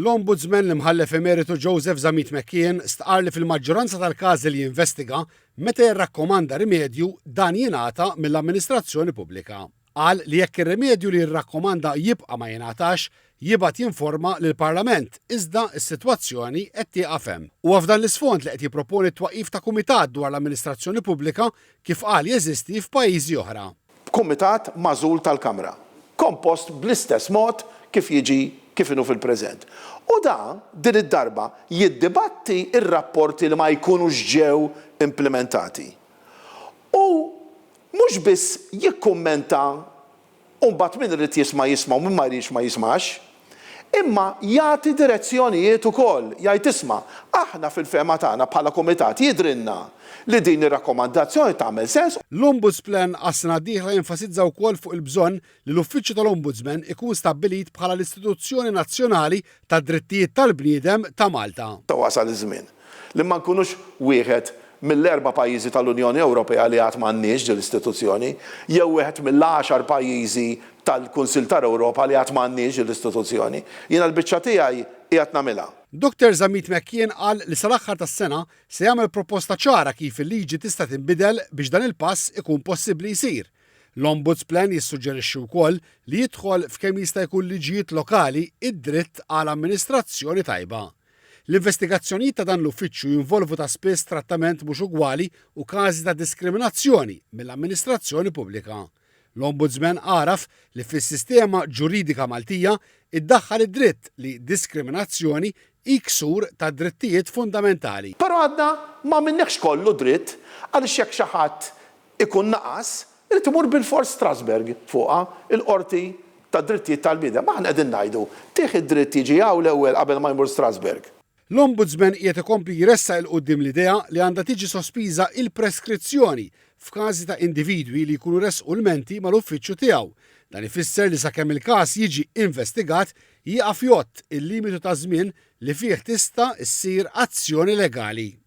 L-Ombudsman l-Imħallef Emeritu Joseph Zammit McKeon stqarr li fil-maġġoranza tal-każi li jinvestiga, meta jirrakkomanda rimedju, dan jingħata mill-amministrazzjoni pubblika. Qal li jekk ir-rimedju li jirrakkomanda jibqa' ma jingħatax, jibgħat jinforma lill-Parlament, iżda s-sitwazzjoni qed tieqaf hemm. Huwa f'dan l-isfond li qed jipproponi t-twaqqif ta' kumitat dwar l-amministrazzjoni pubblika kif qal jeżisti f'pajjiżi oħra. B'kumitat magħżul tal-Kamra, kompost bl-istess mod kif jiġi kif inhu fil-preżent. U da, din id-darba, jiddibatti r-rapporti li ma jkunux ġew implimentati. U mhux biss jikkummenta u mbagħad min irid jisma' jisma' u min ma jridx ma jismax. Imma jagħti direzzjonijiet ukoll, jgħid isma' aħna fil-fehma tagħna bħala kumitat jidhrilna li din ir-rakkomandazzjoni tagħmel sens. L-Ombudsplan għas-sena d-dieħla jenfasizza wkoll fuq il-bżonn li l-Uffiċċju tal-Ombudsman ikun stabbilit bħala l-istituzzjoni nazzjonali tad-drittijiet tal-bniedem ta' Malta. Wasal iż-żmien li ma nkunux wieħed mill-erba' pajjiżi tal-Unjoni Ewropea li għad m'għandniex din l-istituzzjoni, jew wieħed mill-għaxar pajjiżi tal-Kunsill tal-Ewropa li għad m'għandniex din l-istituzzjoni. Jiena l-biċċa tiegħi qiegħed nagħmilha. Dottor Zammit McKeon qal li sal-aħħar tas-sena se jagħmel proposta ċara kif il-liġi tista' tinbidel biex dan il-pass ikun possibbli jsir. L-Ombudsplan jissuġġerixxi wkoll li jidħol f'kemm jista' jkun liġijiet lokali id-dritt għal amministrazzjoni tajba. L-investigazzjonijiet ta' dan l-uffiċċju jinvolvu ta' spiss trattament mhux ugwali u każi ta' diskriminazzjoni mill-amministrazzjoni pubblika. L-Ombudsman għaraf li fis-sistema ġuridika Maltija iddaħħal id-dritt li diskriminazzjoni hi ksur tad-drittijiet fundamentali. Però għadna m'għamilniehx kollu dritt għaliex jekk xi ħadd ikun naqas, irid imur bilfors Strasbourg fuqha, il-Qorti tad-Drittijiet tal-Bniedem. Aħna qegħdin ngħidu, tih id-dritt jiġi hawn l-ewwel qabel ma jmur Strasbourg. L-Ombudsman qiegħed ikompli jressaq 'il quddiem l-idea li għandha tiġi sospiża il-preskrizzjoni f'każi ta' individwi li jkunu ressqu lmenti mal-uffiċċju tiegħu. Dan ifisser li sakemm il-każ jiġi investigat, jieqaf jgħodd il-limitu ta' żmien li fih tista' ssir azzjoni legali.